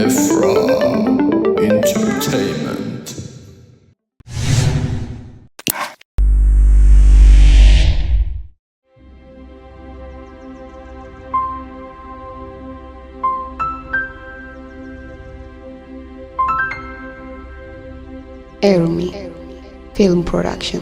Efra Entertainment. Erumi Film Production.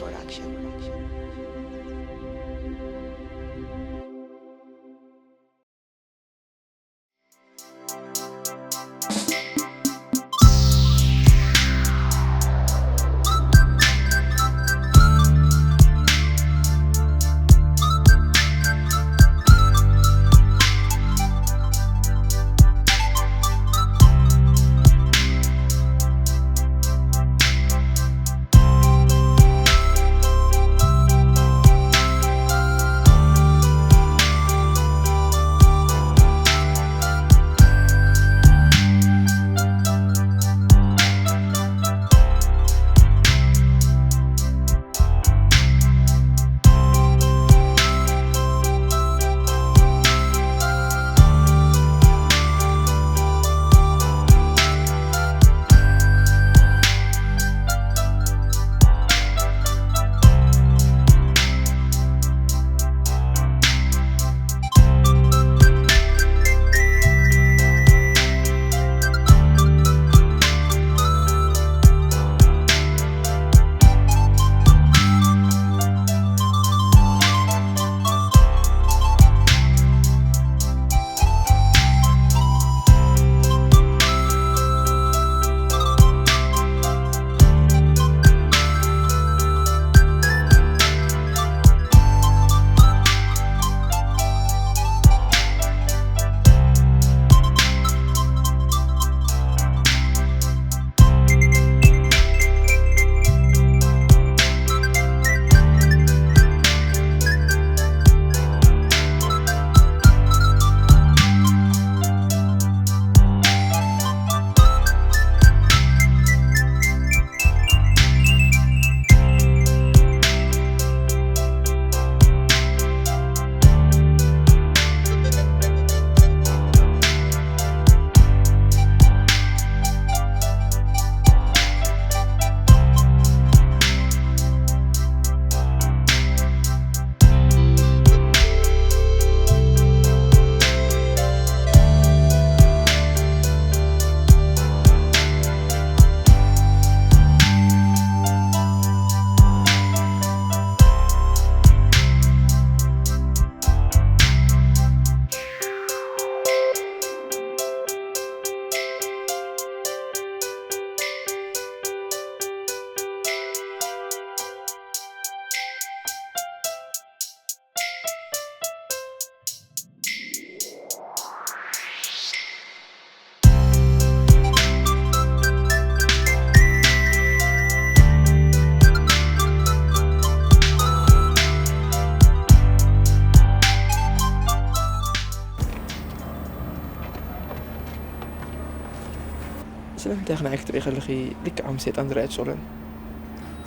ስለምንታይ ኢኺ ንዓይ ክትርኢ ከለኺ ልክዕ ከም ሰይጣን ዝረኣየት ሶለን?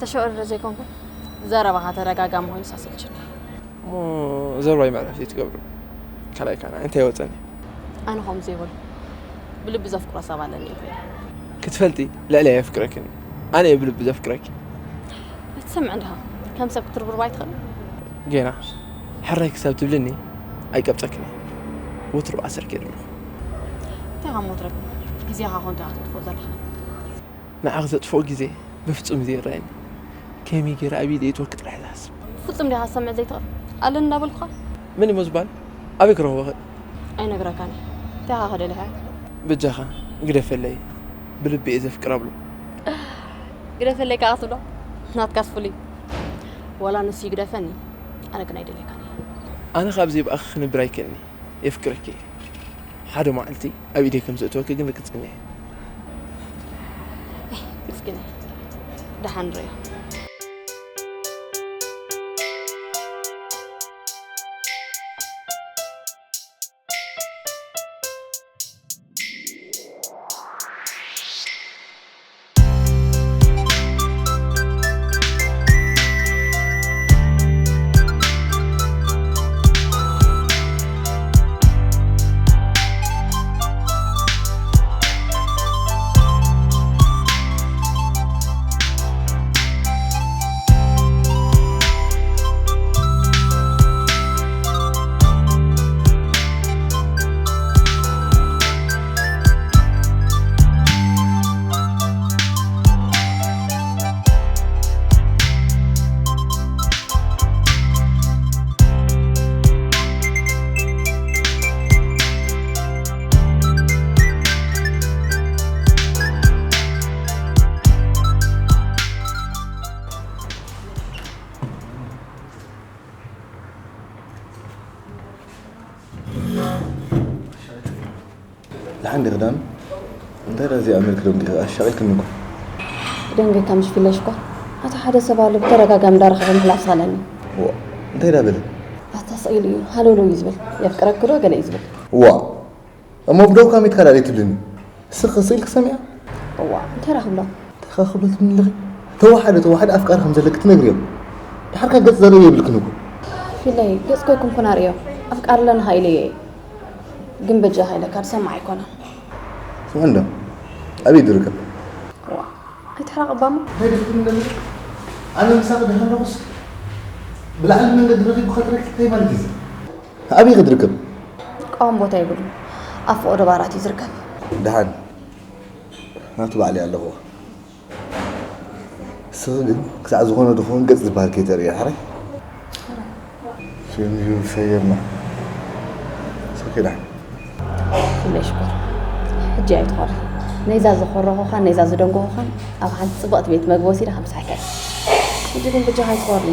ተሸወደ ዶ ዘይኮንኩ? ዘረባኻ ተደጋጋሚ ኮይኑ ኣሰልችኒ። እሞ ዘረባይ መዕረፊ ትገብሩ። ካልኣይ ካና እንታይ ይወፀኒ? ኣነ ከምኡ ዘይበልኩ። ብልቢ ዘፍቅሮ ሰብ ኣለኒ ኢለ። ክትፈልጢ ልዕለይ ኣየፍቅረክን። ኣነ እየ ብልቢ ዘፍቅረኪ። ኣይትሰምዕን ዲኻ? ከም ሰብ ክትርብርብ ኣይትኽእልን? ጌና ሕራይ ክሳብ ትብልኒ ኣይቀብፀክን እየ። ወትሩ ኣሰርኪ ኣለኹ። እንታይ ካብ ሞትረክ? ግዜኻ ኮንካ ክትጥፍኦ ዘለኻ። ንዓኺ ዘጥፍኦ ግዜ በፍጹም ዘይረኣየኒ። ከመይ ገይረ ኣብ ኢደይ እትወኪ ጥራሕ እየ ዝሓስብ። ፍጹም ዲኻ ክትሰምዕ ዘይትኽእል? ኣለኒ እንዳበልኩኻ። መን እሞ ዝበሃል? ኣበይ ክረኽቦ እኽእል? ኣይነግረካን እየ። እንታይ ኢኻ ክደልኻ? በጃኻ ግደፈለይ። ብልቢ እየ ዘፍቅራ ብሎ። ግደፈለይ ከኣ ክትብሎ? ናትካስ ፍሉይ። ዋላ ንሱ ይግደፈኒ፣ ኣነ ግን ኣይደልየካን እየ። ኣነ ካብ ዘይብኣኺ ክነብር ኣይክእልን እየ። የፍቅረኪ እየ። ሓደ መዓልቲ ኣብ ኢደይ ከም ዘእትወኪ ግን ርግጸኛ እየ። ርግጸኛ እየ። ደሓን ንርእዮ። ደሓን ዲኺ ዳኑ? እንታይ ደኣ እዚኣ መልክ ደንጊኻ ኣሻቒልክኒ እኮ። ደንገካ ምሽ ፊለሽ እኳ ኣታ ሓደ ሰብ ኣሎ ብተደጋጋሚ እንዳረኸበ ምሕላፍ ዝኸለኒ። ዋ፣ እንታይ ደኣ በለ? ኣታ ስቕ ኢሉ እዩ ሃለውለው እዩ ዝብል። የፍቅረኪ ዶ ገለ እዩ ዝብል። ዋ፣ እሞ ብደውካ ሚትካ ደኣ ዘይትብልኒ? ስኽ ስቕ ኢልኪ ሰሚዓ? እዋ እንታይ ደኣ ክብሎ? እንታይ ኸ ክብሎ ትብልኒ ኣለኺ? ተወሓደ ተወሓደ ኣፍቃሪ ከም ዘለኪ ትነግርዮ። ደሓርካ ገጽ ዘርኢ የብልክን እኮ። ፊለይ ገጽ ኮይኩም ኩና ርእዮ። ኣፍቃሪ ኣለና ኢለዮ እየ። ግን በጃኻ ኢለካ ዝሰምዕ ኣይኮነን። ስምዒ እንዶ ኣበይ ድርከብ? ዋ ኣይትሕረቕ እባ እሞ። ኣነ ምሳኺ ድሓለኹስ ብላዕሊ መንገዲ ረኺቡ ከትረኪ እንታይ ማለት እዩ? ኣበይ ከ ድርከብ? ቀዋም ቦታ የብሉን። ኣብ ፈቐዶ ባራት እዩ ዝርከብ። ደሓን ናቱ ባዕለይ ኣለኹ። ንስኺ ግን ክሳዕ ዝኾነ ድኾን ገጽ ዝበሃል ከይተርእየ ሕራይ። ፊልም ይሰየርና። ሶኬ ደሓን። ኩለይ ሽኮር። ሕጂ ኣይትኾሪ። ነይዛ ዝኾረኹኻን ነይዛ ዝደንጎኹኻን ኣብ ሓንቲ ጽብቕቲ ቤት መግቢ ወሲደ ከምስሓካ እየ። ሕጂ ግን ብጃኻ ኣይትኾሪ።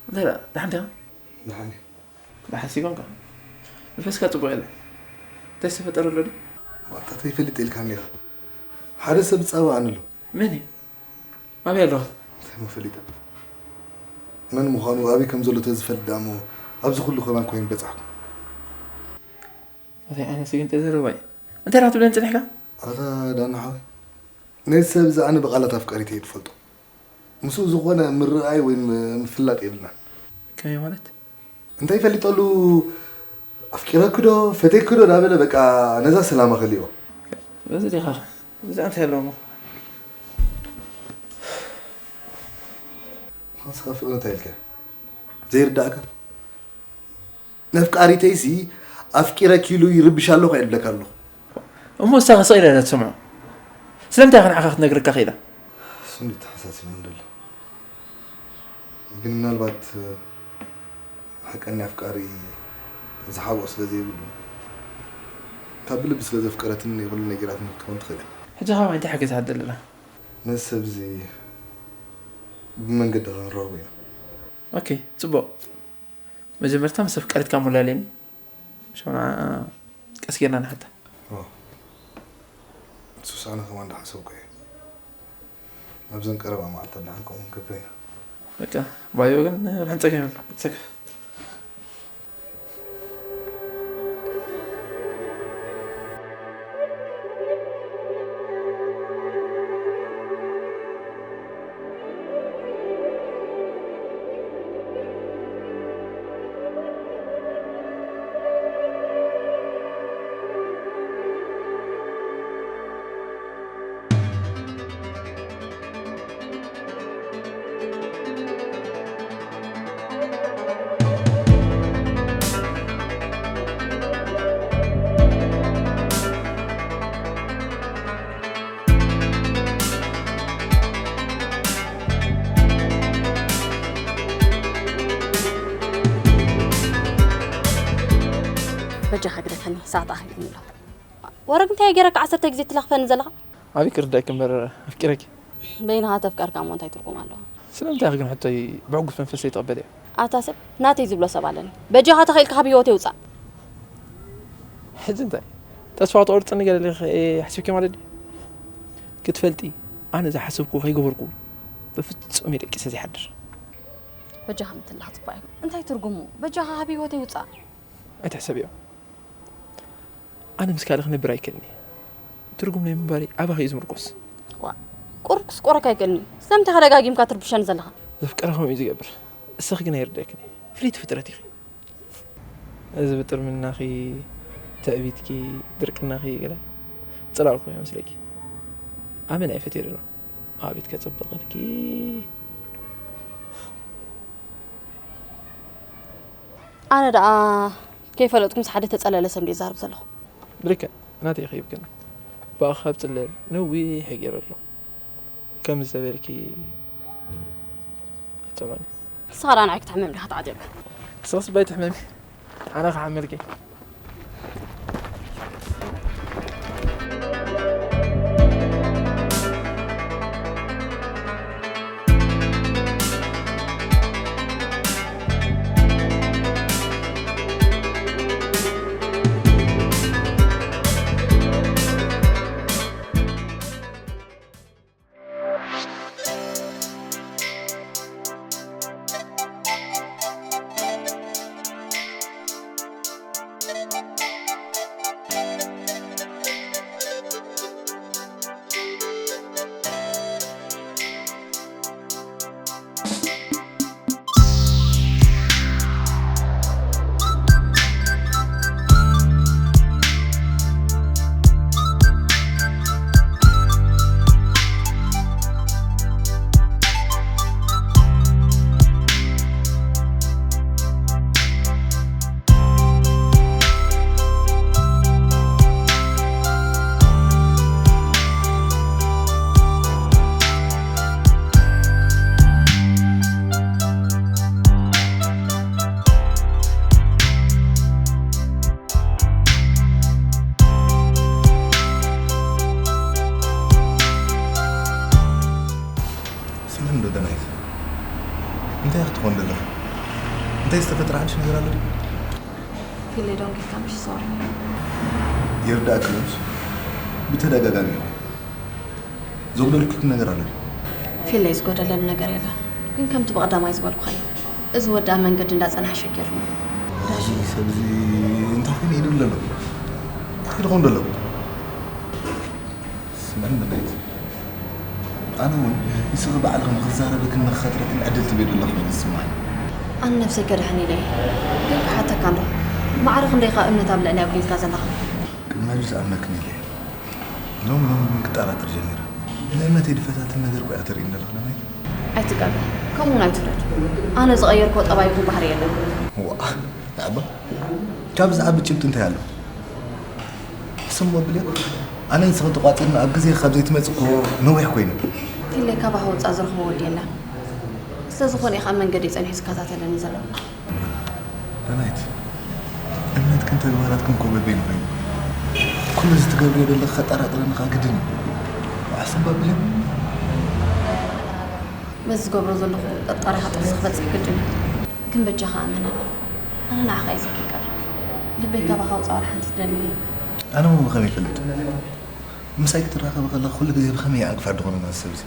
እንታይ ደኣ ደሓን ዲኻ? ደሓን ደሓን ደሓን ሲኮንካ መንፈስካ ጽቡቕ የለን እንታይ ዝተፈጠረ ኣሎ ድዩ? ዋታ ተይፈልጥ ኢልካኒ ኢኻ ሓደ ሰብ ጻባኣኒ ኣሎ መን እዩ? ኣበይ ኣለኻ? እንታይ እሞ ፈሊጠ መን ምዃኑ ኣበይ ከም ዘሎ ተዝፈልጥ ደኣ እሞ ኣብዚ ኩሉ ከማን ኮይኑ በጻሕኩ እንታይ ዓይነት ስግንጢ ዘረባ እዩ እንታይ ደኣ ክትብለኒ ጸኒሕካ? ኣታ ዳና ሓወይ ነዚ ሰብ እዚ ኣነ ብቓላት ኣፍቃሪተይ እየ ዝፈልጦ ምስኡ ዝኾነ ምርኣይ ወይ ምፍላጥ የብልናን። ከመይ ማለት? እንታይ ፈሊጠሉ ኣፍቂረኪ ዶ ፈትየኪ ዶ እንዳበለ በቃ ነዛ ሰላማ ከሊእዋ። በዚ ዲኻ እዚኣ እንታይ ኣለዎ እሞ? ንስኻ ፍቕሪ እንታይ ኢልካ ዘይርዳእካ? ነፍቃሪተይሲ ኣፍቂረኪ ኢሉ ይርብሽ ኣለኹ እየ ዝብለካ ኣለኹ። እሞ ንሳ ከ ስቕ ኢላ እያ ትሰምዖ። ስለምንታይ ከ ንዓኻ ክትነግረካ ክኢላ? እሱ እንድዩ ተሓሳሲቡኒ ዘሎ። ግን ምናልባት ሓቀኛ ኣፍቃሪ ዝሓብኦ ስለ ዘይብሉ እታ ብልቢ ስለ ዘፍቀረትኒ ኩሉ ነጊራትኒ ክትከውን ትኽእል እያ። ሕጂ ካባይ እንታይ ሓገዝ እያ ትደሊ ዘላ? ነዚ ሰብ እዚ ብመንገዲ ክንራኸቦ ኢና። ኦኬ ጽቡቕ። መጀመርታ ምስ ኣፍቃሪትካ እሞ ኣላልየኒ። ሽዑ ንዓኣ ቀስ ጌርና ንሓታ። ኦ። ንሱስ ኣነ ከማን እንዳሓሰብኩ እየ። ኣብዘን ቀረባ መዓልታት ደሓን ከምኡ ክንገብር ኢና። በቃ ባዮ ግን ምንም ጸገም የብሉን። ይትሰከፍ። በጃኻ ግደፈኒ፣ ሰዓት ኣኺሉኒ ኣሎ። ወረግ እንታይ ገይረካ ዓሰርተ ግዜ ትለኽፈኒ ዘለኻ? ኣበይ ክርዳእኪ እምበር ኣፍቂረኪ። በይንኻ ተፍቀርካ እሞ እንታይ ትርጉም ኣለዎ? ስለምንታይ ኢኺ ግን ሕቶይ ብዕጉስ መንፈስ ዘይትቕበልዮ? ኣታ ሰብ ናተይ ዝብሎ ሰብ ኣለኒ። በጃኻ ተኽኢልካ ካብ ህይወተይ ውጻእ። ሕጂ እንታይ ተስፋ ክትቆርጽኒ ገለ ኢኺ ሓሲብኪ ማለት ድዩ? ክትፈልጢ ኣነ ዝሓሰብክዎ ከይገበርኩ በፍጹም እየ ደቂሰ ዘይሓድር። በጃኻ ምትላኽ ጽቡቕ ኣይኮን። እንታይ ትርጉሙ? በጃኻ ካብ ህይወተይ ውጻእ። ኣይትሕሰብዮ። ኣነ ምስ ካልእ ክነብር ኣይክእልን እየ። ትርጉም ናይ ምንባረይ ኣባኺ እዩ ዝምርኮስ። ዋእ፣ ቁሩብ ክስቆረካ ኣይክእልን እዩ። ስለምንታይ ኢኻ ደጋጊምካ ትርብሸኒ ዘለኻ? ዘፍቀረ ከምኡ እዩ ዝገብር። እስኺ ግን ኣይርድኣክን እዩ። ፍልይቲ ፍጥረት ኢኺ። እዚ ብጥርምናኺ፣ ትዕቢትኪ፣ ድርቅናኺ ገለ ጸላእኩ ይመስለኪ። ኣመና እየ ፈትየ ደሎ። ኣቤት ከጸብቐልኪ። ኣነ ደኣ ከይፈለጥኩ ምስ ሓደ ተጸለለ ሰብ እንድየ ዝዛረብ ዘለኹ። ብልክዕ ናተይ ይኸይብክን። ብኣኻ ኣብ ጽለል ነዊሕ ገይረ ኣለኹ። ከምዚ ዘበልኪ ኣይጸልኦን። ንስኻ ደኣ ንዓይ ክትሕመም ዲኻ ተዓጢቕካ? ንስኽስ ባይ ትሕመሚ፣ ኣነ ክሓመልኪ። ስምዕኒ ዶ ደናይት፣ እንታይ ክትኾን ዘለኻ? እንታይ ዝተፈጥረ ሓድሽ ነገር ኣሎ? ፊለይ ደንጊርካ ምሽ? ሶሪ። ይርዳእኪ ሎምስ ብተደጋጋሚ ኢኹ። ዘጉደልኩልኪ ነገር ኣሎ ድዩ? ፊለይ ዝጎደለኒ ነገር የለን፣ ግን ከምቲ ብቐዳማይ ዝበልኩኻ እዩ። እዚ ወዲ ኣብ መንገዲ እንዳጸንሐ ሸጊሩኒ። እዚ ሰብዚ እንታይ ኮይኑ ይድውል ኣሎ? እንታይ ክኾን ደሎ? ስምዕኒ ደናይት፣ ኣነ እውን ንስኺ ባዕልኺ ንኽዛረበክን ንኽኸትረክን ዕድል ትህብዮ ዘለኺ ኮይኑ ዝስምዓኒ። ኣነ ነብሰይ ከድሕን ኢለ እየ። ግን ክሓተካ እንዶ፣ ማዕረ ክንደይ ኢኻ እምነት ኣብ ልዕለይ ኣጉዲልካ ዘለኻ? ቅድሚ ሕጂ ዝኣምነክን ኢለ እየ። ሎሚ ሎሚ ግን ክጠራጠር ጀሚረ። ንእምነተይ ዝፈታተን ነገር እኮ ኢኻ ተርእይኒ ዘለኻ ደናይት። ኣይትጋገ፣ ከምኡ እውን ኣይትፍረድ። ኣነ ዝቐየርክዎ ጠባይ ይኹን ባህሪ የለን። ዋእ፣ ኣባ፣ ካብዚ ዝዓቢ ጭብጢ እንታይ ኣሎ? ሕሰም መብልዮ፣ ኣነ ንስኽን ተቋጺርና ኣብ ግዜ ካብ ዘይትመጽእ እኮ ነዊሕ ኮይኑ። ፊለይ፣ ካባኻ ወጻእ ዝረኽቦ ወዲ የለን። ስለ ዝኾነ እዩ ኣብ መንገደይ ጸኒሑ ዝከታተለኒ ዘሎ። ዳናይት፣ እምነትክን ተግባራትክን እኮ በበይኑ ኮይኑ። ኩሉ እዚ ትገብርዮ ዘለኺ ከጠራጥረኒ ከኣ ግድን እዩ። ሕሰም መብልዮ። በዚ ዝገብሮ ዘለኹ ጥርጣሬኻ ጥርሲ ክበጽሕ ግድን እዩ። ግን በጃኻ እመነኒ። ኣነ ንዓኻ እየ ዘፍቅር። ልበይ ካባኻ ውጻእ ዋላ ሓንቲ ትደሊ። ኣነ እውን ብኸመይ ይፈልጥ? ምሳይ ክትራኸቢ ከለኻ ኩሉ ግዜ ብኸመይ ይዕንቅፋ ደኾነ ማለት ሰብ እዚ?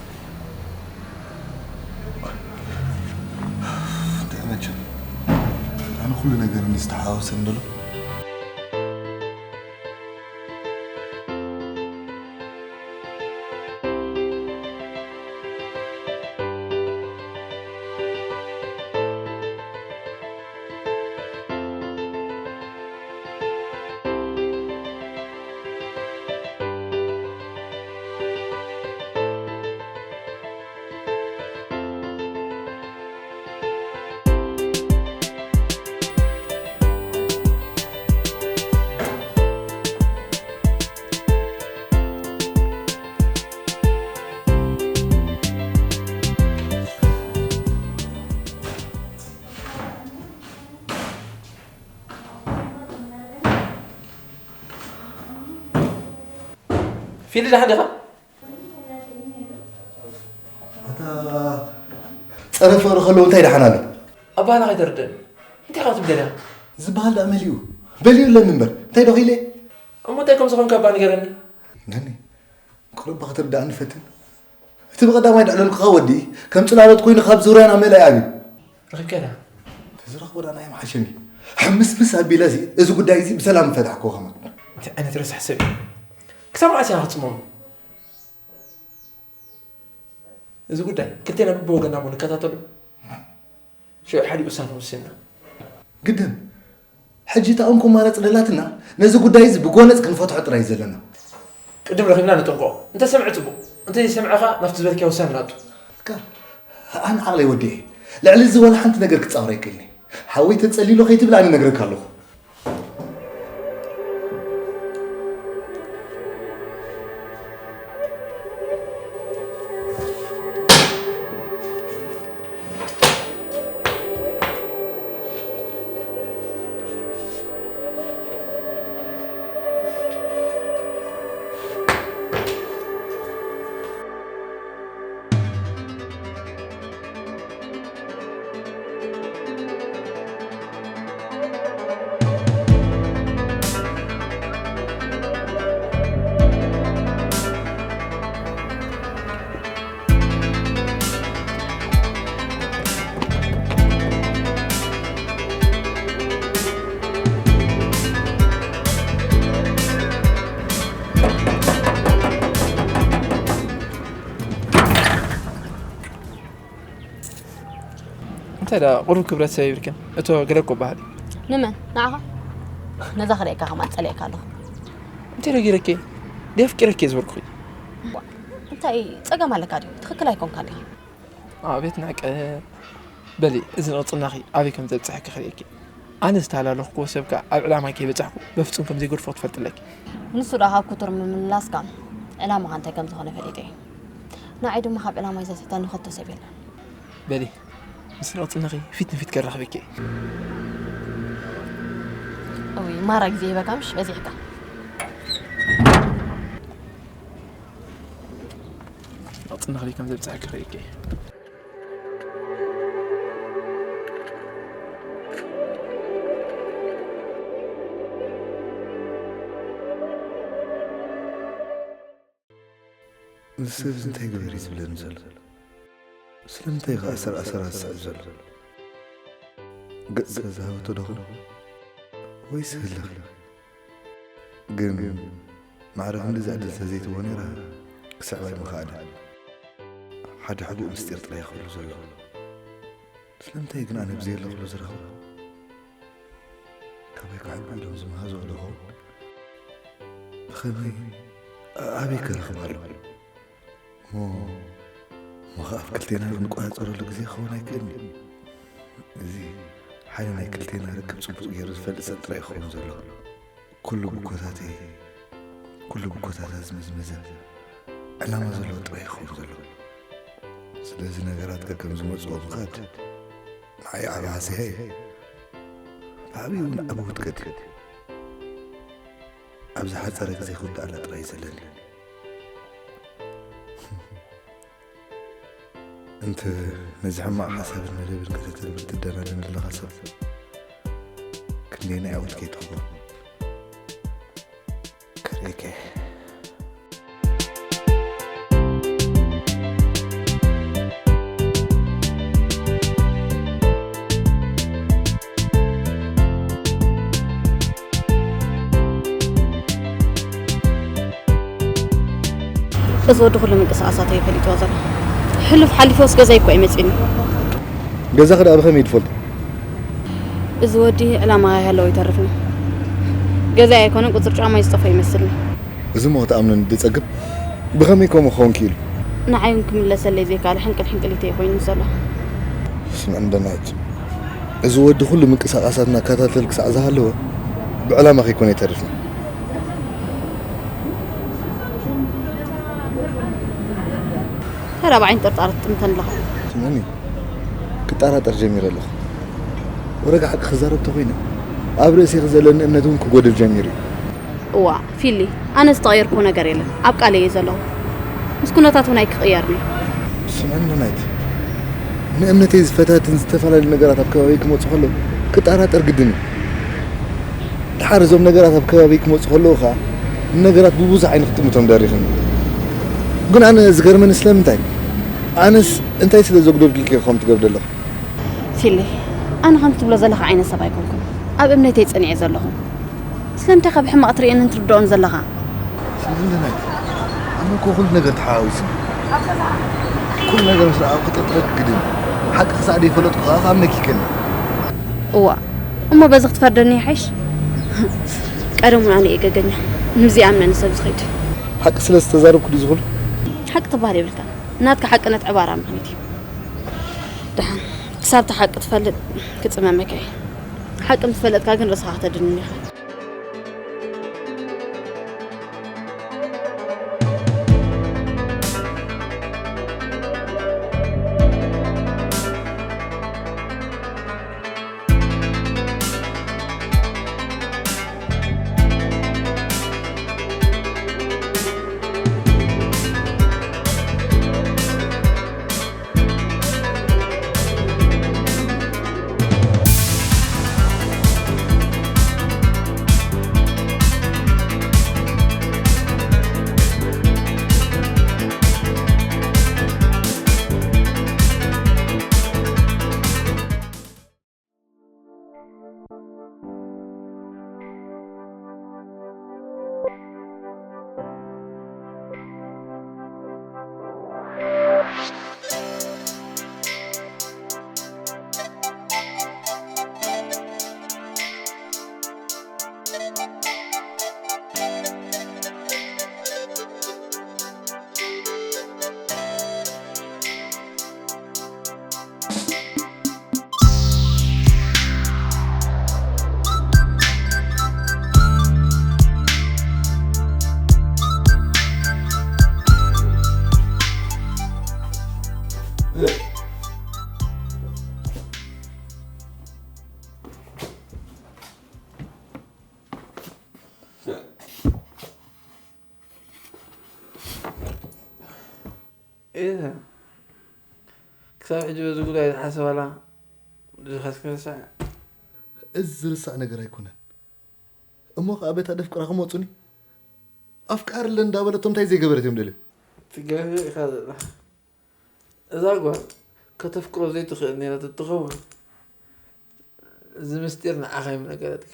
እንታይ መቸም፣ ኣነ ኩሉ ነገር እንዲ ዝተሓዋወሰ እንደሎ። ፊሊ ደሓን ዲኻ? ኣታ ጸረ ፍቕሪ ከለዉ እንታይ ደሓን ኣሎ? ኣባህና ከይተርድእን። እንታይ ኢኻ ትብል ደሊኻ? ዝበሃል ደኣ መሊኡ። በሊኡ ኣለኒ እምበር። እንታይ ዶ ኺለ? እሞ እንታይ ከም ዝኾንካ እባ ንገረኒ። ነኒ፣ ቁሩብ ክትርድኣኒ ፈትን። እቲ ብቐዳማይ ደዕለልኩኻ ወዲ፣ ከም ጽላሎት ኮይኑ ካብ ዙርያና ምእላይ ኣብዩ። ረኺብካዮ ዲኻ? ተዝረኽቦ ደኣ ናይ ምሓሸኒ። ሕምስምስ ኣቢለ እዚ፣ እዚ ጉዳይ እዚ ብሰላም ምፈታሕክዎ ከማን። እንታይ ዓይነት ረሳሕ ሰብ እዩ? ክሳብ መዓስ ኢኻ ክትጽመሞ? እዚ ጉዳይ ክልቴና በብወገና እሞ ንከታተሎ። ሽዑ ሓዲኡ ውሳነ ወሲንና። ግድን ሕጂ እታ እንኮ ኣማራፂ ደላትና ነዚ ጉዳይ እዚ ብጎነፅ ክንፈትሖ ጥራይ እዩ ዘለና። ቅድም ረኺብና ንጥንቆ። እንተ ሰምዐ ጽቡቕ፣ እንተ ዘይሰምዐ ኸኣ ናብቲ ዝበልካዮ ውሳነ ንኣቱ። እካ ኣነ ዓቕለይ ወዲኤ ልዕሊ እዚ ዋላ ሓንቲ ነገር ክጻወር ኣይክእልኒ። ሓወይ ተጸሊሉ ከይትብል ኣነ ነግረካ ኣለኹ። እንታይ ደኣ ቁሩብ ክብረት ሰብ ይብልክን እቶ ገለ እኮ በሃል እዩ። ንመን ንዓኻ? ነዛ ክርእየካ ከማን ጸሊእካ ኣለኹ። እንታይ ዶ ገይረኪ? ድየ ኣፍቂረኪ እየ ዝበልኩኺ? እንታይ ጸገም ኣለካ ድዩ? ትኽክል ኣይኮንካን ኢኻ። ኣቤት ንዕቀ በሊ እዚ ንቕጽናኺ ኣበይ ከም ዘብጽሐኪ ክርእየኪ። ኣነ ዝተሃላለኹክዎ ሰብ ከኣ ኣብ ዕላማይ ከይበጻሕኩ በፍጹም ከም ዘይገድፎ ክትፈልጢ ኣለኪ። ንሱ ደኣ ካብ ክቱር ምምልላስካ ዕላማኻ እንታይ ከም ዝኾነ ፈሊጠ እየ። ንዓይ ድማ ካብ ዕላማይ ዘስሕተኒ ከቶ ሰብ የለን። በሊ ምስ ንቕጽናኺ ፊት ንፊት ከራኽበኪ እየ። እውይ ማራ ግዜ ይበካ ምሽ በዚሕካ። ንቕጽናኺ ከም ዘብጽሐኪ ክርእየኪ እየ። እዚ ሰብ እዚ እንታይ ግበር እዩ ዝብለኒ ዘሎ? ስለምንታይ ከ ኣሰር ኣሰር ዝስዕብ ዘሎ? ገጽ ገዛውቲ ዶ ኾን ወይስ ህልኽ? ግን ማዕረ ክንድዚ ዕድል ተዘይትቦ ነይራ ክስዕባ ኣይምኸኣለን። ሓደ ሕቡእ ምስጢር ጥራይ ክህሉ ዘለዎ። ስለምንታይ ግን ኣነ ብዘየለኹሉ ዝረኽቦ? ካባይ ክሕብኡ ኢሎም ዝመሃዙ ኣለኹ። ብኸመይ ኣበይ ክረኽብ ኣለኹ? እሞ እሞ ኸኣ ኣብ ክልቴና ክንቆጻጸረሉ ግዜ ክኸውን ኣይክእልን እዩ። እዚ ሓደ ናይ ክልቴና ርክብ ጽቡቕ ገይሩ ዝፈልጥ ሰብ ጥራይ ይኸውን ዘሎ። ኩሉ ብኮታተይ ኩሉ ብኮታታ ዝመዝመዘ ዕላማ ዘለዎ ጥራይ ይኸውን ዘሎ። ስለዚ ነገራት ከከም ዝመጽኦ ምኻድ ንዓይ ዓቢ ሃስያ እዩ። ብዓብዩ እውን ዓቢ ውድቀት እዩ። ኣብ ዝሓጸረ ግዜ ክውድኣላ ጥራይ እዩ ዘለኒ። እንተ ነዚ ሕማቕ ሓሳብን መደብን ከተተግብር ትደናደን ዘለኻ ሰብ ክንደየናይ ዓወት ከይትረኽቦ ከርእየካ እየ። እዚ ወዲ ኩሉ ምንቅስቃሳተይ ፈሊጥዎ ዘሎ። ሕሉፍ ሓሊፈስ ገዛይ እኮ እዩ መጺኡኒ። ገዛኺ ደኣ ብኸመይ እዩ ዝፈልጦ? እዚ ወዲ ዕላማ ይሃለዎ ይተርፍኒ። ገዛይ ኣይኮነን ቁጽሪ ጫማይ ዝጠፍኦ ይመስልኒ። እዚ እሞ ክትኣምነኒ ድጸግም። ብኸመይ ከምኡ ክኸውን ክኢሉ? ንዓይ እውን ክምለሰለይ ዘይከኣለ ሕንቅል ሕንቅሊተይ ኮይኑ ዘሎ። ስምዕኒ ደናይት፣ እዚ ወዲ ኩሉ ምንቅስቃሳትና እከታተል ክሳዕ ዝሃለወ ብዕላማ ከይኮነ ይተርፍኒ። ተራ ብዓይኒ ጥርጣረ ትጥምተኒ ኣለኻ። ስምዕኒ፣ ክጠራጠር ጀሚረ ኣለኹ። ወረጋ ሓቂ ክዛረብ ተኾይነ ኣብ ርእሲ ዘለኒ እምነት እውን ክጎድል ጀሚሩ እዩ። እዋ ፊሊ፣ ኣነ ዝተቐየርኩ ነገር የለን፣ ኣብ ቃለይ እየ ዘለኹ። ምስ ኩነታት እውን ኣይክቕየርን እየ። ስምዕኒ ናይት፣ ንእምነተይ ዝፈታትን ዝተፈላለዩ ነገራት ኣብ ከባቢ ክመፁ ከለዉ ክጠራጠር ግድን እዩ። ድሓር እዞም ነገራት ኣብ ከባቢ ክመፁ ከለዉ ከዓ ንነገራት ብብዙሕ ዓይኒ ክጥምቶም ደሪኽኒ። ግን ኣነ ዝገርመኒ ስለምንታይ? ኣነስ እንታይ ስለ ዘጉደልኩልኪ ከምኡ ትገብሪ ዘለኹ? ፊሊ፣ ኣነ ከምቲ ትብሎ ዘለኻ ዓይነት ሰብ ኣይኮንኩን። ኣብ እምነተይ ጸኒዐ ዘለኹ። ስለምንታይ ካብ ሕማቕ ትርእየንን ትርድኦን ዘለኻ? ስምዕኒ ናይት፣ ኣነ እኮ ኩሉ ነገር ተሓዋዊሱ። ኩሉ ነገር ምስ ረኣኹ ክጥርጥረኪ ግድን። ሓቂ ክሳዕ ዘይፈለጥኩ ከዓ ክኣምነኪ ይከኒ። እዋ፣ እሞ በዚ ክትፈርደኒ ይሓይሽ? ቀደም እውን ኣነ እየ ገገኛ። ምስዚ ኣምነኒ ሰብ ዝኸይድ። ሓቂ ስለ ዝተዛረብኩ ድዩ ዝኹሉ? ሓቂ ትበሃል የብልካ። ናትካ ሓቅነት ዕባራ ምኽንያት እዩ። ደሓን ክሳብ እቲ ሓቂ ትፈልጥ ክጽመመካ እየ። ሓቂ ምስ ፈለጥካ ግን ርእስኻ ከተድንን ኢኻ። እዛ ክሳብ ሕጂ በዚ ጉዳይ ዝሓሰባላ ብዙሓት ክርሳዕ። እዚ ዝርሳዕ ነገር ኣይኮነን። እሞ ከኣ በታ ደፍቅራ ክመጹኒ ኣፍቃሪ ኣለ እንዳበለቶም እንታይ ዘይገበረት እዮም ደልዮም? ትገርም ኢኻ ዘለኻ። እዛ ጓል ከተፍቅሮ ዘይትኽእል ነይራ ተትኸውን፣ እዚ ምስጢር ንዓኻ እዮም ነገረትካ።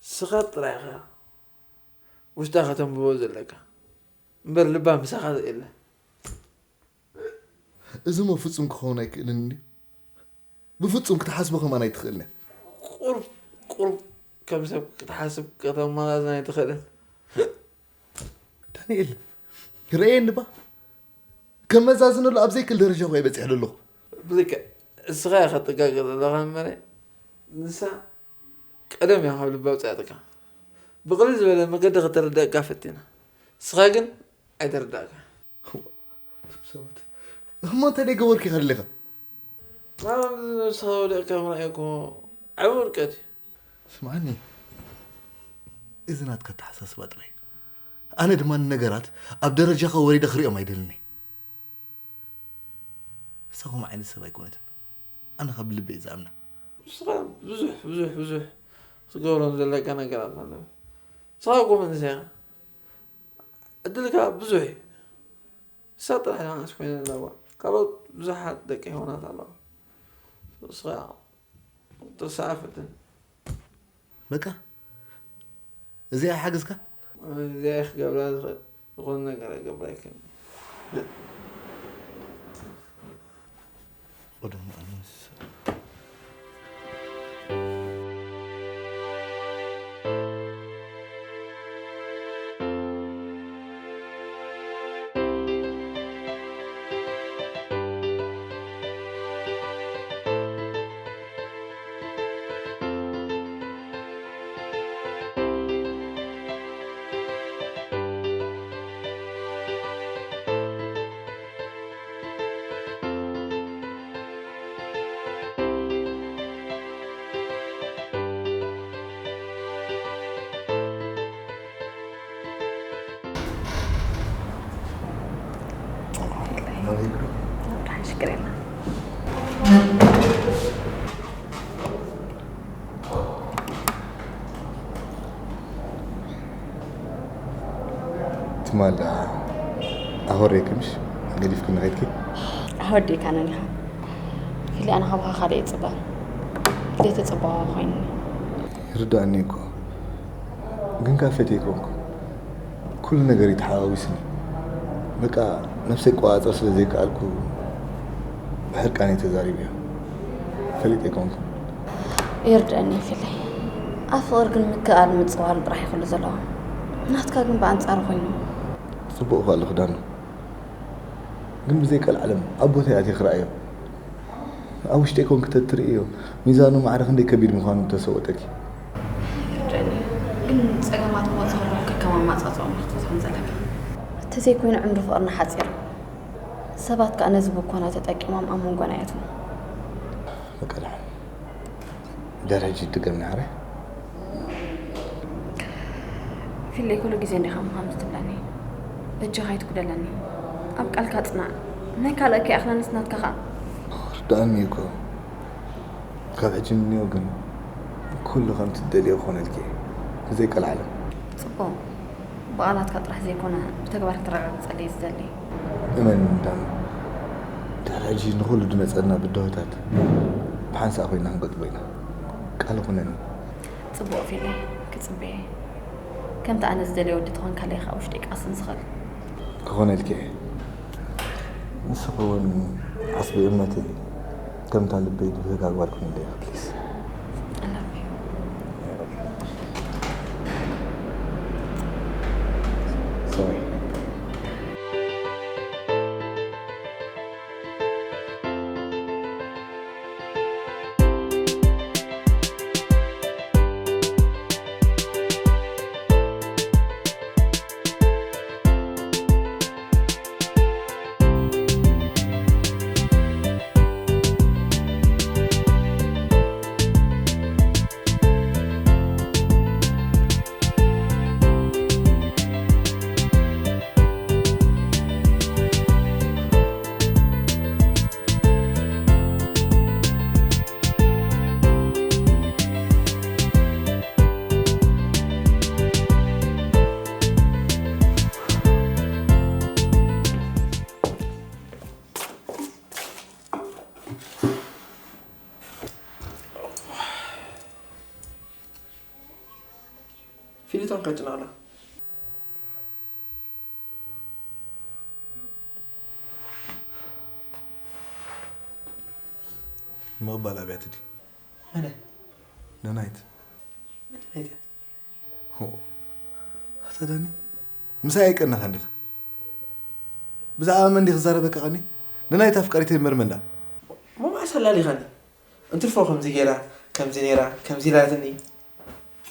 ስኻ ጥራይ ኢኻ ውሽጣ ከተንብቦ ዘለካ፣ እምበር ልባ ምሳኻ የለ። እዚ እሞ ፍጹም ክኸውን ኣይክእልን እንድዩ። ብፍጹም ክትሓስቦ ከማን ኣይትኽእልን እያ። ቁሩብ፣ ቁሩብ ከም ሰብ ክትሓስብ ከተመዛዝን ኣይትኽእልን። ዳንኤል፣ ርኣየኒ እባ። ከመዛዝነሉ ኣብ ዘይክእል ደረጃ እኮ እየ በጺሐ ዘለኹ። ብልክዕ፣ እስኻ ኢኻ ትጋገ ዘለኻ እምበረ፣ ንሳ ቀደም እያ ካብ ልባ ኣውጺኣትካ። ብቕልል ዝበለ መገዲ ከተረድኣካ ፈቲና። ንስኻ ግን ኣይተረዳእካ። ሰባት፣ እሞ እንታይ ደይገበርኩ ኢኻ ደሊኻ? ማማ፣ ንስኻ ወዲቕካ ምርኣይ እኮ ዓቢ ውድቀት እዩ። ስምዓኒ፣ እዚ ናትካ ኣተሓሳስባ ጥራይ። ኣነ ድማ ንነገራት ኣብ ደረጃኻ ወሪደ ክሪኦም ኣይደልን እየ። ንሳ ከምኡ ዓይነት ሰብ ኣይኮነትን። ኣነ ካብ ልቢ እየ ዝኣምና። ንስኻ ብዙሕ፣ ብዙሕ፣ ብዙሕ ክትገብሮም ዘለካ ነገራት ኣለዉ። ንስኻ እኮ መንእሰይ ኢኻ። ዕድልካ ብዙሕ እዩ። ንሳ ጥራሕ ደኣ ኮይና ኣለዋ። ካልኦት ብዙሓት ደቂ ሄዋናት ኣለዋ። ንስኻ ክትርስዓ ፈትን። በቃ፣ እዚኣ ሓግዝካ? እዚኣ ክገብራ ዝኽእል ዝኾነ ነገር ክገብራ ኣይክእልን። ወደ መቐለ ምስ ሽግር የለን። ትማል ደኣ ኣኾርየኪ ምሽ ገዲፍክኒ ከድኪ? ኣወዲእካኒ ኢኻ። ኢለ ኣነ ካባኻ ካልእ ይጽበ። ዘይተጸበዋ ኮይኑኒ። ይርድኣኒ እኮ። ግን ካብ ፈትየ ኣይኮንኩን። ኩሉ ነገር እዩ ተሓዋዊስኒ። በቃ ነብሰይ ክቆጻጸር ስለ ዘይከኣልኩ ብሕርቃን እየ ተዛሪበዮ። ፈሊጠ ኣይኮንኩን። ይርድአኒ ፊለይ። ኣብ ፍቕሪ ግን ምክእኣል ምጽዋር ጥራሕ እዩ ኩሉ ዘለዎ። ናትካ ግን ብኣንጻሩ ኮይኑ። ጽቡቕ እኳ ኣለኹ ዳኑ። ግን ብዘይ ቀልዓለም ኣብ ቦታይ ኣትየ ክረኣዮ። ኣብ ውሽጠይ ኮንክ ተትርእዮ፣ ሚዛኑ ማዕረ ክንደይ ከቢድ ምዃኑ ተሰወጠኪ። ይርድአኒ። ግን ጸገማት ክመጹ ከለዉ ከከም ኣማጻጽኦም ክትፈትሖም ዘለካ። እንተዘይኮይኑ ዕምሪ ፍቕርና ሓጺር። ሰባት ከኣ ነዚ ብኮና ተጠቂሞም ኣብ መንጎና የእትዉ። በቃ ደሓን። ደረጅ ድገም ናዕረ። ፊለይ ኩሉ ግዜ እንዲኻ ምዃኑ ትብለኒ። በጃኻ ኣይትጉደለኒ። ኣብ ቃልካ ጽናዕ። ናይ ካልእ ከይኣኽለንስ ናትካ ኸኣ። ርድኣኒ እኮ። ካብ ሕጂ ንንዮ ግን ኩሉ ከም ትደልዮ ክኾነልኪ እየ። ብዘይ ቀልዓለም። ጽቡቕ። ብቓላትካ ጥራሕ ዘይኮነ ብተግባር ከተረጋግጸለይ ዝደሊ። እመን ዳኑ። ድሕሪ ሕጂ ንኹሉ ድመጸና ብድሆታት ብሓንሳእ ኮይና ክንገጥሞ ኢና። ቃል ኩነኒ። ጽቡቕ ፊለይ፣ ክጽበየ። ከምቲ ኣነ ዝደልዮ ወዲ ተኾንካለይ ኸኣ ውሽጠይ ክቐስን ዝኽእል። ክኾነልኪ እየ። ንስኺ እውን ዓስቢ እምነተይ ከምታ ልበይ ድብህጋ ጓል ኩንለይ ፕሊስ። I love you. Sorry. ፊሊቶን ከጭናላ። ምቕባል ኣብያት ድዩ? መነ? ነናይት። መን ነናይት? ሆ፣ ኣታ ዳኒ፣ ምሳይ ኣይቀነኻን ዲኻ? ብዛዕባ መን ዲኻ ክዛረበካ ቀኒ? ነናይት ኣፍቃሪተይ እምበር መን ደኣ? እሞ መዓስ ኣላሊኻኒ? እንትርፎ ከምዚ ገይራ፣ ከምዚ ነይራ፣ ከምዚ ኢላትኒ።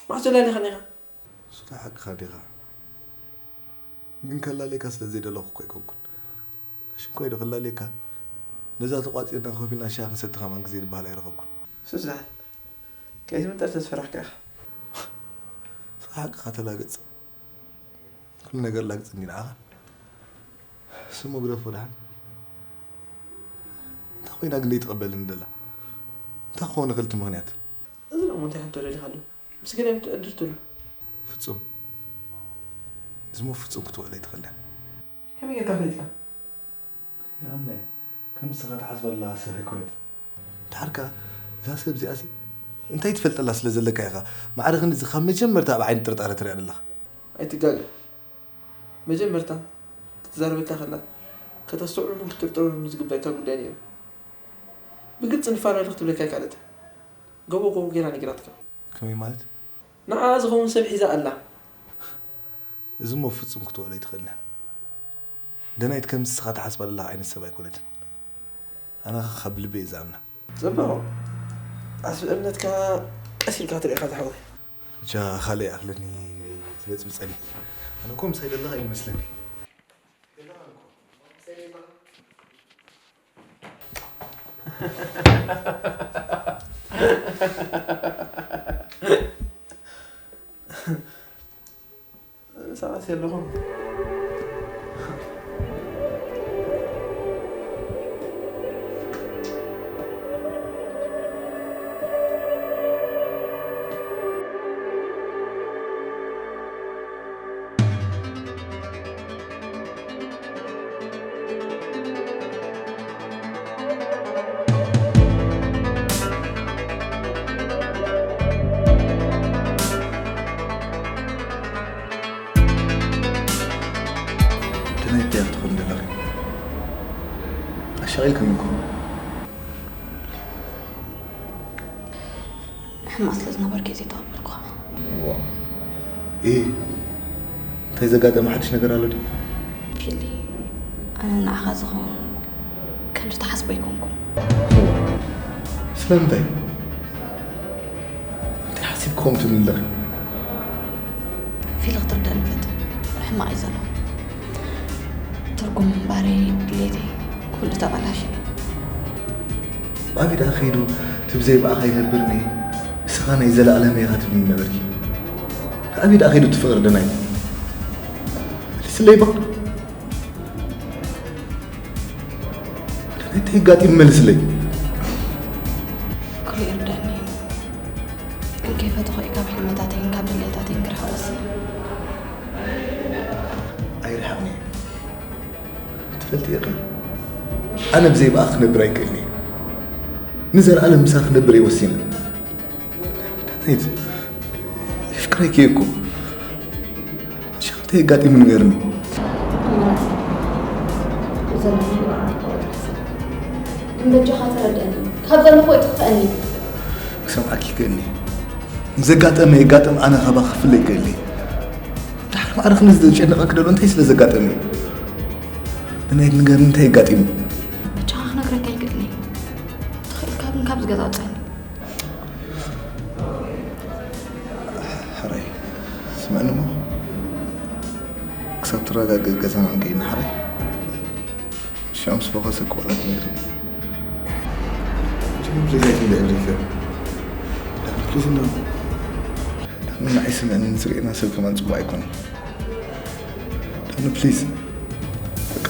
መዓስ ኣላሊኻኒ ኢኻ? እሱ ከኣ ሓቅኻ ዲኻ? ግን ከላልየካ ስለ ዘይደለኹ እኮ ኣይኮንኩን። ኣሽንኳይ ዶ ከላልየካ? ነዛ ተቋጺርና ኮፍ ኢልና ሻሂ ክንሰቲ ከማን ግዜ ዝበሃል ኣይረኸብኩን። ሱዛን፣ ከይትምጠር ተስፈራሕካ ኢኻ። ሓቅኻ ተላገጽ። ኩሉ ነገር ላግጽ እንዲ ንዓኻ። ስሙ ግደፎ ደሓን። እንታይ ኮይና ግን ዘይትቕበልኒ ደላ? እንታይ ክኸውን ይኽእል እቲ ምኽንያት? እዚ ደሞ እንታይ ሕቶ ደሊኻሉ? ምስ ገለ ምትዕድር ትብሉ? ፍጹም። እዚ እሞ ፍጹም ክትውዕሎ ኣይትኽእልን። ከመይ ጌርካ ፈሊጥካ? ያነ፣ ከም ንስኻ ትሓስባ ዘለኻ ሰብ ኣይኮነትን። ደሓር ከኣ እዛ ሰብ እዚኣሲ እንታይ ትፈልጠላ ስለ ዘለካ ኢኻ ማዕረ ክንድዚ ካብ መጀመርታ ኣብ ዓይኒ ጥርጣረ ትሪኣ ዘለኻ? ኣይትጋገ። መጀመርታ ክትዛረበካ ከላ ከተስተውዕለሉን ክትጥርጥረሉን ዝግበኣካ ጉዳይ ነይሩ። ብግልጺ ንፈላለ ክትብለካ ኣይከኣለትን። ጎቦ ጎቦ ጌራ ነጊራትካ። ከመይ ማለት? ንዓኣ ዝኸውን ሰብ ሒዛ ኣላ። እዚ እሞ ፍጹም ክትውዕሎ ኣይትኽእልን። ደናይት ከም ንስኻ ትሓስባ ዘለኻ ዓይነት ሰብ ኣይኮነትን። ኣነ ኸኣ ካብ ልበይ እየ ዝኣምና። ጽቡቕ። ዓስቢ እምነትካ ቀስ ኢልካ ትሪኢኻ ዝሓወይ። ብቻ ካልእ ይኣኽለኒ ትበጽብጸኒ። ኣነ እኮ ምሳይ ዘለኻ እዩ መስለኒ። ሰዓት የለኹም። ደናይት ድያ ትኾን ዘለኺ? ኣሻቒልክኒ እኮ። ሕማቕ ስለ ዝነበርኩ እዩ ዘይተቐበልኩኻ። ዋ። እ፣ እንታይ ዘጋጠመ ሓድሽ ነገር ኣሎ ድዩ? ፊሊ፣ ኣነ ንዓኻ ዝኸውን ከምቲ ትሓስቦ ኣይኮንኩን። ስለምንታይ? እንታይ ሓሲብክኹም ትብሊ ኣለኺ? ፊሊ፣ ክትርዳእኒ ፈትን። ሕማቕ እዩ ዘሎ። ትርጉም ምንባረይ፣ ድሌተይ፣ ኩሉ ተበላሽዩ። ኣበይ ደኣ ከይዱ እቲ ብዘይ ብኣኻ ይነብር ነይ? ንስኻ ናይ ዘለኣለም ኢኻ ትብልኒ ነበርኪ። ኣበይ ደኣ ከይዱ እቲ ፍቕሪ ደናይ? መልስለይ እባ። ደናይ እንታይ ኣጋጢሙ መልስለይ። ኩሉ ይርዳእኒ እዩ። ግን ከይፈተኹ እዩ ካብ ሕልምታተይን ካብ ድሌታተይን ክርሕቕ ወሲነ። ኣይርሕቕን እየ። ትፈልጢ ኢኺ፣ ኣነ ብዘይ ብኣኺ ክነብር ኣይክእልን እየ። ንዘለኣለም ምሳኺ ክነብር እየ ወሲነ። ዳናይት፣ የፍቅረኪ እየ እኮ። እሺ፣ እንታይ ኣጋጢሙ ንገርኒ። ኣምራት፣ ዘለኒ ይበቃ። ግን በጃኻ ተረድአኒ። ካብ ዘለኹ ኣይትኽፈአኒ። ክሰምዓኪ ይክእልኒ። ንዘጋጠመ የጋጥም፣ ኣነ ካባኺ ክፍለ ይክእልኒ። ድሓር ማዕረ ክንዲ ዘጨንቐኪ ደሎ እንታይ ስለ ዘጋጠመ እዩ? ንናይ ንገርኒ እንታይ ኣጋጢሙ? በጃኻ ክነግረካ ኣይክእልን እየ። ተኽኢልካ ግን ካብዚ ገዛ ኣውፅኣኒ። ሕራይ፣ ስምዕኒ እሞ ክሳብ ትረጋገእ ገዛና ክንከይድ ኢና፣ ሕራይ። ሽዑ ምስ ፈኾሰ ክወላ ትነግርኒ። ጅግር ዘይትንደእ ዘይከ። ዳኒ፣ ፕሊዝ፣ እንዶ። ዳኒ፣ ንዓይ ስምዕኒ፣ ንዝርእየና ሰብ ከማን ጽቡቕ ኣይኮነን። ዳኒ፣ ፕሊዝ። በቃ።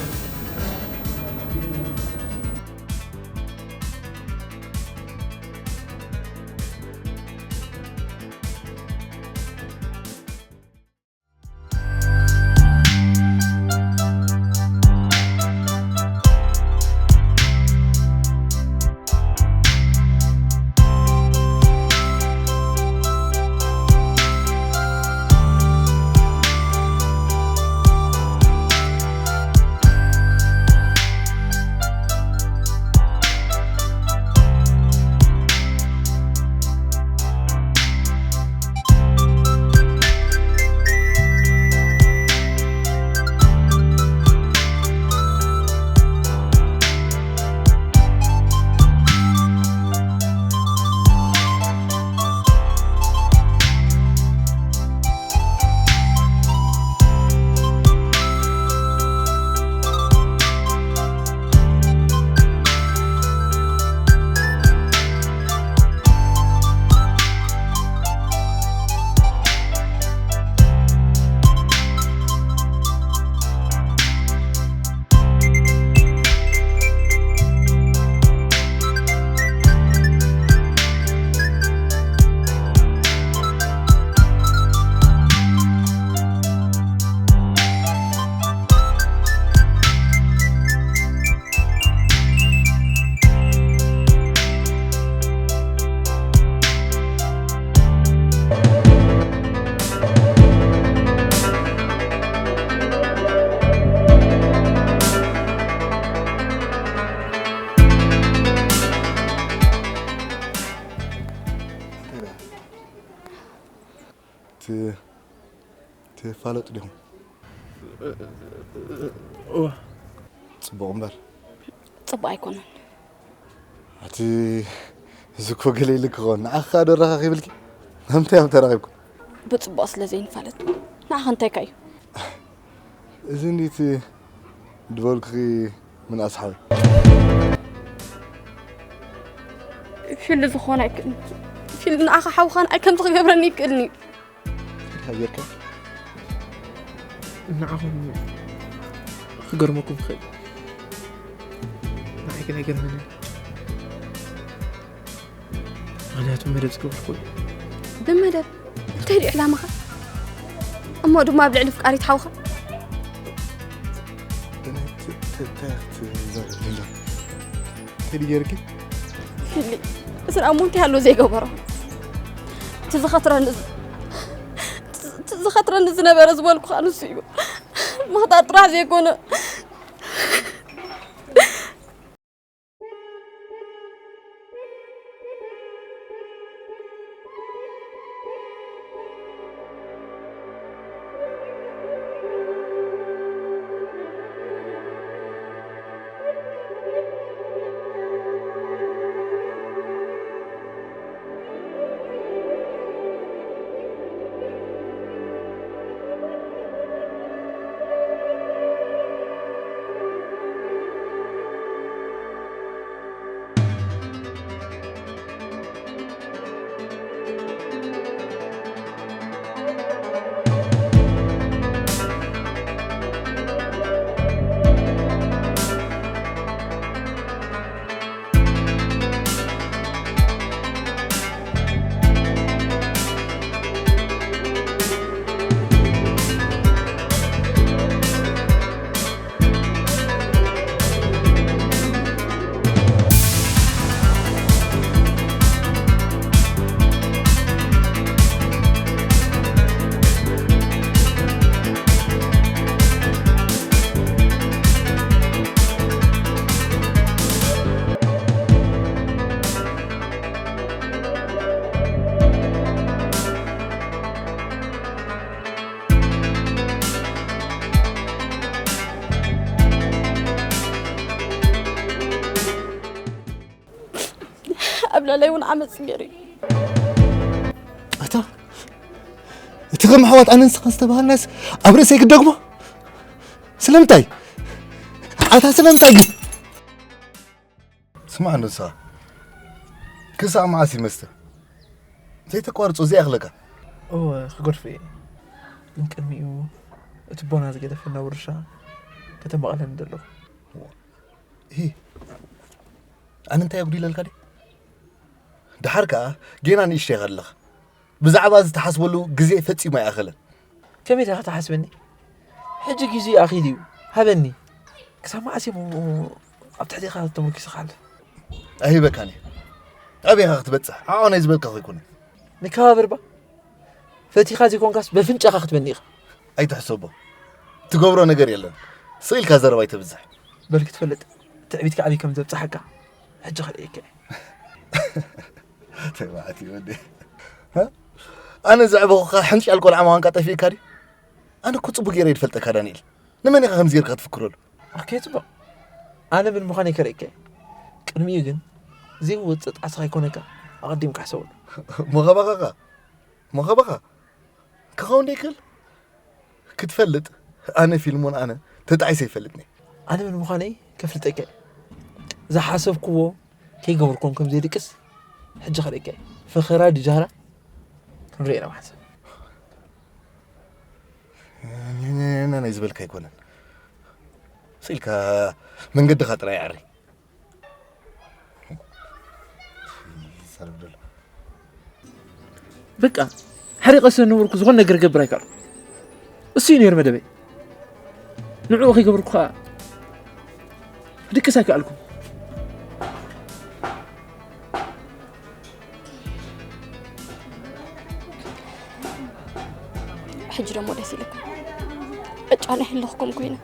ት-፣ ትፋለጡ ዲኹም? እወ። ጽቡቕ እምበር። ጽቡቕ ኣይኮነን። ኣቲ፣ እዚ እኮ ገለ ኢሉ ክኸውን። ንዓኻ ዶ ኣራኻኺብልኪ? ምንታይ እዮም ተራኺብኩም? ብጽቡቕ ስለ ዘይንፋለጥ። ንዓኻ እንታይካ እዩ? እዚ እንዲቲ ድበልኩኺ ምንኣስ ሓወይ። ፊል ዝኾን ኣይክእልን። ፊል ንኣኻ ሓውኻን ኣይ ከምዚ ክገብረኒ ይክእልኒ። እንታይ ጌርካ? ንዓኹም ክገርመኩም ይኽእል። ንዓይ ግን ኣይገርመንን። ምኽንያቱ መደብ ዝገብርኩ እዩ። ብመደብ? እንታይ ድዩ ዕላማኻ? እሞ ድማ ኣብ ልዕሊ ፍቃሪት ሓውኻ? ብናይ ት-፣ ት-፣ እንታይ ክትዛረብ ዘለኻ? እንታይ ድዩ ጌርኪ? ፊሊ፣ እስራ እሞ እንታይ ኣሎ ዘይገበሮ? እቲ ዝኸትረኒ ዝ-፣ እቲ ዝኸትረኒ ዝነበረ ዝበልኩኻ ንሱ እዩ። ምኽታር ጥራሕ ዘይኮነ፣ ብለለይ እውን ዓመፅ ገይሩ እዩ። ኣታ እቲ ከም ኣሕዋት ኣነን ንስኻን ዝተባሃልናስ ኣብ ርእሰይ ክደግሞ? ስለምንታይ? ኣታ ስለምንታይ ግን? ስማዕ ንስኻ ክሳብ መዓስ ይመስል ዘይተቋርጾ ዘይኣኽለካ? እወ ክገድፎ እየ፣ ግን ቅድሚኡ እቲ ቦና ዝገደፈና ውርሻ ከተማቕለኒ ደለኹ። ሂ፣ ኣነ እንታይ ኣጉዲለልካ ድየ? ደሓር ከኣ ጌና ንእሽተይ ኢኻ ኣለኻ። ብዛዕባ እዚ ትሓስበሉ ግዜ ፈጺሙ ኣይኣኸለን። ከመይ ኢኻ ትሓስበኒ? ሕጂ ግዜ ኣኺሉ እዩ። ሃበኒ። ክሳብ መዓስ እየ ኣብ ትሕቴኻ ተመርኪሰ ክሓልፍ? ኣይህበካን እየ። ኣበይ ኢኻ ክትበጽሕ? ዓቕመይ ዝበልካ ከይኮነ። ንከባበር ባ። ፈቲኻ ዘይኮንካስ በፍንጫኻ ክትበኒ ኢኻ። ኣይትሕሰቦ። ትገብሮ ነገር የለን። ስቕ ኢልካ ዘረባ ኣይተብዝሕ። በል ክትፈልጥ ትዕቢትካ ኣበይ ከም ዘብጽሓካ ሕጂ ከርእየካ እየ። ተባዕት ወዲ። ሃ? ኣነ ዘዕበኹኻ ሕንጫል ቆልዓ ምዃንካ ጠፊእካ ድዩ? ኣነ እኮ ጽቡቅ ገይረ ይፈልጠካ ዳንኤል። ንመን ኢኻ ከምዚ ጌርካ ትፍክረሉ? ኦኬ፣ ጽቡቅ። ኣነ ምን ምዃነይ ከርእየካ እየ። ቅድሚኡ ግን ዘይወጽእ ጣዕሳ ከይኮነካ ኣቐዲምካ ሕሰበሉ። ሞኸባኻኻ? ሞኸባኻ? ክኸውን ደይክእል? ክትፈልጥ ኣነ ፊልሞን ኣነ ተጣዒሰ ይፈልጥኒ። ኣነ ምን ምዃነይ ከፍልጠካ እየ። ዝሓሰብክዎ ከይገበርኩም ከም ዘይድቅስ ሕጂ ከርእየካ እየ። ፈኸራ ድጃህራ ክንርኢ ኢና ብሓንሳብ። ናይ ዝበልካ ኣይኮነን። ስኢልካ መንገድኻ ጥራይ ኣዕሪ። ይዛረብ ዘሎ። በቃ፣ ሓሪቐ ስለ ዝነበርኩ ዝኾነ ነገር ክገብር ኣይከኣልኩ። እሱ እዩ ነይሩ መደበይ። ንዕኡ ከይገበርኩ ከዓ ክድቅስ ኣይከኣልኩ። ሕጂ ደሞ ደስ ኢለካ። ዕጫ ናይ ህልኽኩም ኮይነ።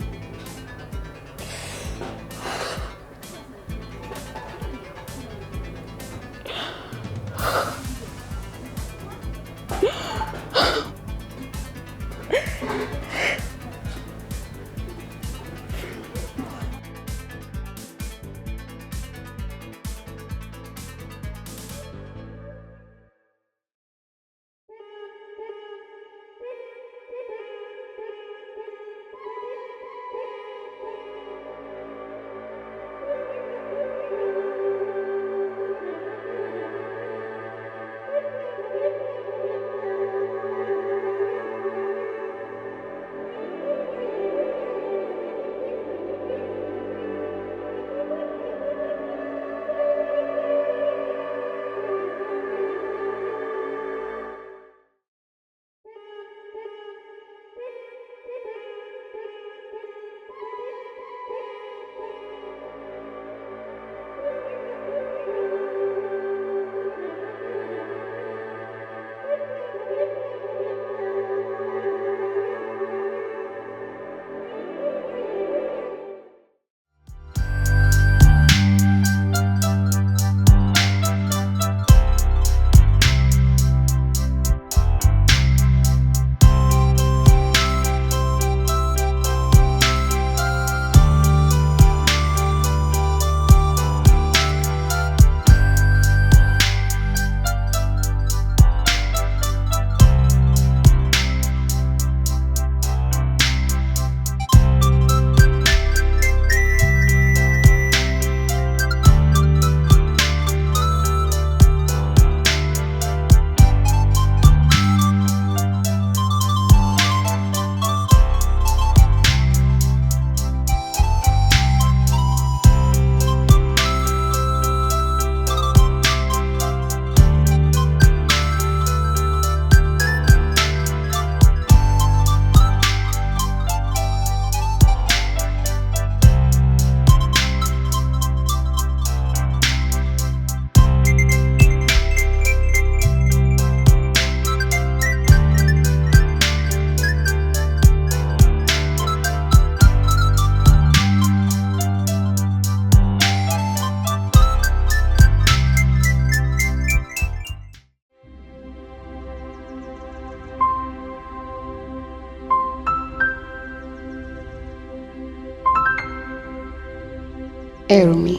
Erumi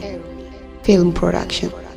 Film Production.